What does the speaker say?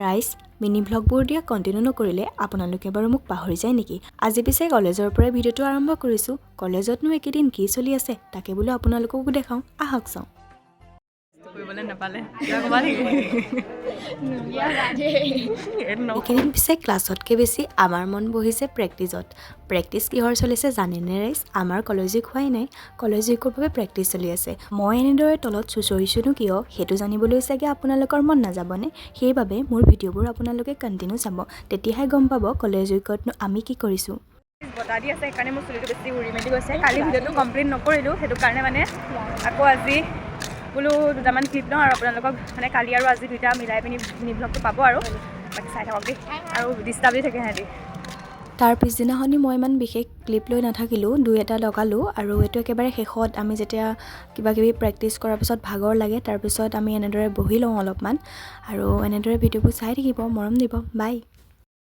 ৰাইজ, মিনি ভ্লগবোৰ দিয়া কণ্টিনিউ নকৰিলে আপোনালোকে বাৰু মোক পাহৰি যায় নেকি? আজি পিছে কলেজৰ পৰাই ভিডিঅ'টো আৰম্ভ কৰিছোঁ। কলেজতনো এইকেইদিন কি চলি আছে, তাকে বোলো আপোনালোককো দেখাওঁ। আহক চাওঁ। কৰিবলৈ নাপালে কিবা ক'বা নেকি? এইকেইদিন পিছে ক্লাছতকৈ বেছি আমাৰ মন বহিছে প্ৰেক্টিছত। প্ৰেক্টিছ কিহৰ চলিছে জানেনে ৰাইজ? আমাৰ কলেজ উইক হোৱাই নাই, কলেজ উইকৰ বাবে প্ৰেক্টিছ চলি আছে। মই এনেদৰে তলত চুঁচৰিছোঁনো কিয়, সেইটো জানিবলৈ চাগে আপোনালোকৰ মন নাযাবনে? সেইবাবে মোৰ ভিডিঅ'বোৰ আপোনালোকে কণ্টিনিউ চাব, তেতিয়াহে গম পাব কলেজ উইকতনো আমি কি কৰিছোঁ। বতাহ দি আছে, সেইকাৰণে মোৰ চুলিটো বেছি উৰি মেলি গৈছে। কালি ভিডিঅ'টো কমপ্লিট নকৰিলোঁ, সেইটো কাৰণে মানে আকৌ আজি বোলো দুটামান ক্লিপ লওঁ আৰু আপোনালোকক মানে কালি আৰু আজি দুইটা মিলাই পিনি মিনি ভ্লগটো পাব। আৰু বাকী চাই থাকক দেই। আৰু ডিষ্টাৰ্ব দি থাকে সিহঁতি। তাৰ পিছদিনাখনি মই ইমান বিশেষ ক্লিপ লৈ নাথাকিলোঁ, দুই এটা লগালোঁ। আৰু এইটো একেবাৰে শেষত আমি যেতিয়া কিবা কিবি প্ৰেক্টিছ কৰাৰ পিছত ভাগৰ লাগে, তাৰপিছত আমি এনেদৰে বহি লওঁ অলপমান। আৰু এনেদৰে ভিডিঅ'বোৰ চাই থাকিব, মৰম দিব। বাই।